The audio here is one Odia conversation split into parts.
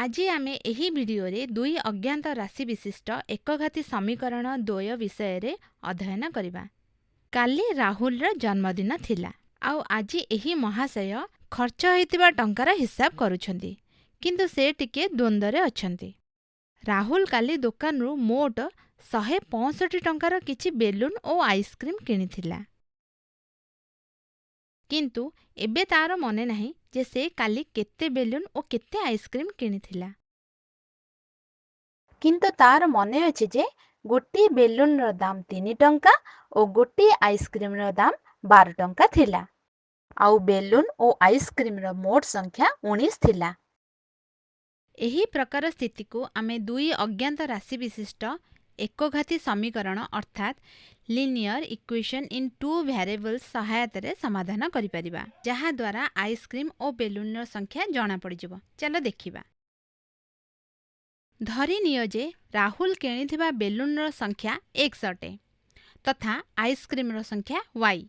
ଆଜି ଆମେ ଏହି ଭିଡିଓରେ ଦୁଇ ଅଜ୍ଞାତ ରାଶି ବିଶିଷ୍ଟ ଏକଘାତୀ ସମୀକରଣ ଦ୍ୱୟ ବିଷୟରେ ଅଧ୍ୟୟନ କରିବା। କାଲି ରାହୁଲର ଜନ୍ମଦିନ ଥିଲା ଆଉ ଆଜି ଏହି ମହାଶୟ ଖର୍ଚ୍ଚ ହୋଇଥିବା ଟଙ୍କାର ହିସାବ କରୁଛନ୍ତି, କିନ୍ତୁ ସେ ଟିକିଏ ଦ୍ୱନ୍ଦ୍ୱରେ ଅଛନ୍ତି। ରାହୁଲ କାଲି ଦୋକାନରୁ ମୋଟ 165 ଟଙ୍କାର କିଛି ବେଲୁନ ଓ ଆଇସ୍କ୍ରିମ୍ କିଣିଥିଲା। କିନ୍ତୁ ଏବେ ତାର ମନେ ନାହିଁ ଯେ ସେ କାଲି କେତେ ବେଲୁନ ଓ କେତେ ଆଇସ୍କ୍ରିମ୍ କିଣିଥିଲା। କିନ୍ତୁ ତାର ମନେ ଅଛି ଯେ ଗୋଟିଏ ବେଲୁନର ଦାମ 3 ଟଙ୍କା ଓ ଗୋଟିଏ ଆଇସ୍କ୍ରିମ୍ର ଦାମ 12 ଟଙ୍କା ଥିଲା। ଆଉ ବେଲୁନ ଓ ଆଇସ୍କ୍ରିମ୍ର ମୋଟ ସଂଖ୍ୟା 19 ଥିଲା। ଏହି ପ୍ରକାର ସ୍ଥିତିକୁ ଆମେ ଦୁଇ ଅଜ୍ଞାତ ରାଶି ବିଶିଷ୍ଟ ଏକଘାତୀ ସମୀକରଣ, ଅର୍ଥାତ୍ linear equation in two variables ସହାୟତାରେ ସମାଧାନ କରିପାରିବା, ଯାହାଦ୍ୱାରା ଆଇସ୍କ୍ରିମ୍ ଓ ବେଲୁନର ସଂଖ୍ୟା ଜଣାପଡ଼ିଯିବ। ଚାଲ ଦେଖିବା। ଧରିନିଅ ଯେ ରାହୁଲ କିଣିଥିବା ବେଲୁନର ସଂଖ୍ୟା ଏକ୍ସ ଅଟେ ତଥା ଆଇସ୍କ୍ରିମ୍ର ସଂଖ୍ୟା ୱାଇ।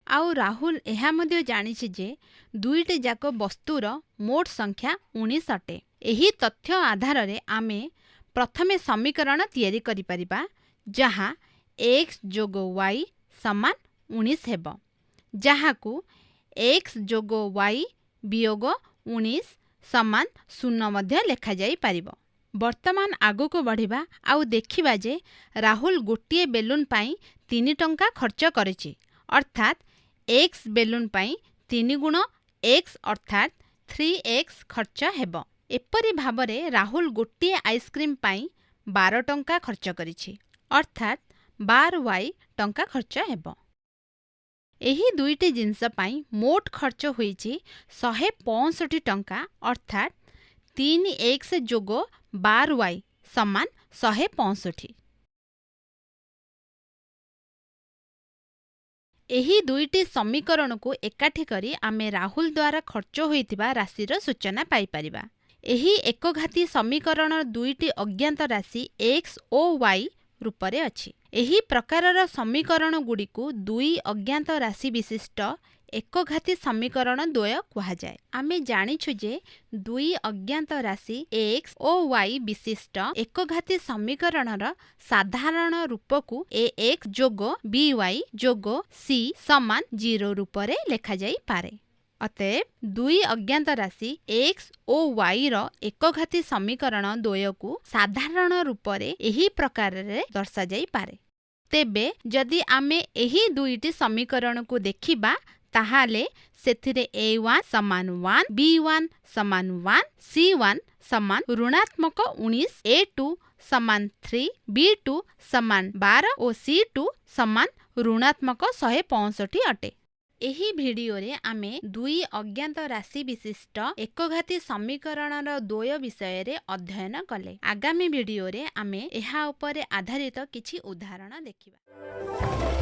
ଆଉ ରାହୁଲ ଏହା ମଧ୍ୟ ଜାଣିଛି ଯେ ଦୁଇଟି ଯାକ ବସ୍ତୁର ମୋଟ ସଂଖ୍ୟା 19 ଅଟେ। ଏହି ତଥ୍ୟ ଆଧାରରେ ଆମେ ପ୍ରଥମେ ସମୀକରଣ ତିଆରି କରିପାରିବା, ଯାହା ଏକ୍ସ ଯୋଗ ୱାଇ ସମାନ 19 ହେବ, ଯାହାକୁ ଏକ୍ସ ଯୋଗ ୱାଇ ବିୟୋଗ 19 ସମାନ 0 ମଧ୍ୟ ଲେଖାଯାଇପାରିବ। ବର୍ତ୍ତମାନ ଆଗକୁ ବଢ଼ିବା ଆଉ ଦେଖିବା ଯେ ରାହୁଲ ଗୋଟିଏ ବେଲୁନ ପାଇଁ 3 ଟଙ୍କା ଖର୍ଚ୍ଚ କରିଛି, ଅର୍ଥାତ୍ ଏକ୍ସ ବେଲୁନ ପାଇଁ ତିନି ଗୁଣ ଏକ୍ସ, ଅର୍ଥାତ୍ 3x ଖର୍ଚ୍ଚ ହେବ। ଏପରି ଭାବରେ ରାହୁଲ ଗୋଟିଏ ଆଇସ୍କ୍ରିମ୍ ପାଇଁ 12 ଟଙ୍କା ଖର୍ଚ୍ଚ କରିଛି, ଅର୍ଥାତ୍ 12y ଟଙ୍କା ଖର୍ଚ୍ଚ ହେବ। ଏହି ଦୁଇଟି ଜିନିଷ ପାଇଁ ମୋଟ ଖର୍ଚ୍ଚ ହୋଇଛି 165 ଟଙ୍କା, ଅର୍ଥାତ୍ 3x ଯୋଗ 12y ସମାନ 165। ଏହି ଦୁଇଟି ସମୀକରଣକୁ ଏକାଠି କରି ଆମେ ରାହୁଲ ଦ୍ୱାରା ଖର୍ଚ୍ଚ ହୋଇଥିବା ରାଶିର ସୂଚନା ପାଇପାରିବା। ଏହି ଏକଘାତୀ ସମୀକରଣ ଦୁଇଟି ଅଜ୍ଞାତ ରାଶି ଏକ୍ସ ଓ ୱାଇ ରୂପରେ ଅଛି। ଏହି ପ୍ରକାରର ସମୀକରଣଗୁଡ଼ିକୁ ଦୁଇ ଅଜ୍ଞାତ ରାଶି ବିଶିଷ୍ଟ ଏକଘାତୀ ସମୀକରଣ ଦ୍ୱୟ କୁହାଯାଏ। ଆମେ ଜାଣିଛୁ ଯେ ଦୁଇ ଅଜ୍ଞାତ ରାଶି ଏକ୍ସ ଓ ୱାଇ ବିଶିଷ୍ଟ ଏକଘାତୀ ସମୀକରଣର ସାଧାରଣ ରୂପକୁ ଏ ଏକ୍ସ ଯୋଗ ବି ୱାଇ ଯୋଗ ସି ସମାନ 0 ରୂପରେ ଲେଖାଯାଇପାରେ। ଅତଏବ ଦୁଇ ଅଜ୍ଞାତ ରାଶି ଏକ୍ସ ଓ ୱାଇର ଏକଘାତୀ ସମୀକରଣ ଦ୍ୱୟକୁ ସାଧାରଣ ରୂପରେ ଏହି ପ୍ରକାରରେ ଦର୍ଶାଯାଇପାରେ। ତେବେ ଯଦି ଆମେ ଏହି ଦୁଇଟି ସମୀକରଣକୁ ଦେଖିବା, ତାହେଲେ ସେଥିରେ ଏ ୱାନ୍ ସମାନ 1, ବି ୱାନ୍ ସମାନ 1, ସି ୱାନ୍ ସମାନ ଋଣାତ୍ମକ 19, ଏ ଟୁ ସମାନ 3, ବି ଟୁ ସମାନ 12 ଓ ସି ଟୁ ସମାନ ଋଣାତ୍ମକ 165 ଅଟେ। ଏହି ଭିଡିଓରେ ଆମେ ଦୁଇ ଅଜ୍ଞାତ ରାଶି ବିଶିଷ୍ଟ ଏକଘାତୀ ସମୀକରଣର ଦ୍ୱୟ ବିଷୟରେ ଅଧ୍ୟୟନ କଲେ। ଆଗାମୀ ଭିଡିଓରେ ଆମେ ଏହା ଉପରେ ଆଧାରିତ କିଛି ଉଦାହରଣ ଦେଖିବା।